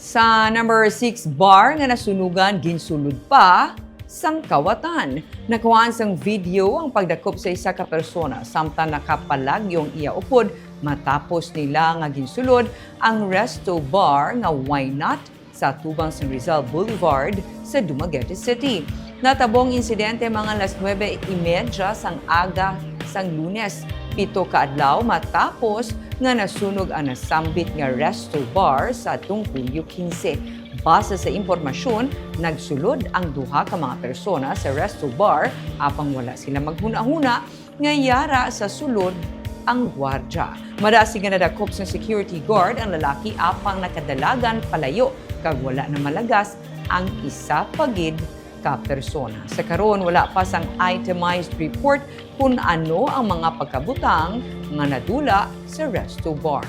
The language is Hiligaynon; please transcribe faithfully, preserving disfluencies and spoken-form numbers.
Sa number six bar nga nasunugan, ginsulod pa sang kawatan. Nakuhaan sang video ang pagdakop sa isa ka persona samtang nakapalag-yo ang iya upod matapos nila nga ginsulod ang resto bar nga Why Not sa atubang sang Rizal Boulevard sa Dumaguete City. Natabo ang insidente mga alas nuebe y media sang aga sang Lunes, pito ka adlaw matapos nga nasunog ang nasambit nga resto bar sa atong Hulyo kinse. Base sa impormasyon, nagsulod ang duha ka mga persona sa resto bar apang wala sila maghunahuna nga yara sa sulod ang gwardya. Madasig nga nadakop sang security guard ang lalaki apang nakadalagan palayo kag wala na malagas ang isa pa gid ka persona. Sa karon, wala pa sang itemized report kun ano ang mga pagkabutang nga nadula sa resto bar.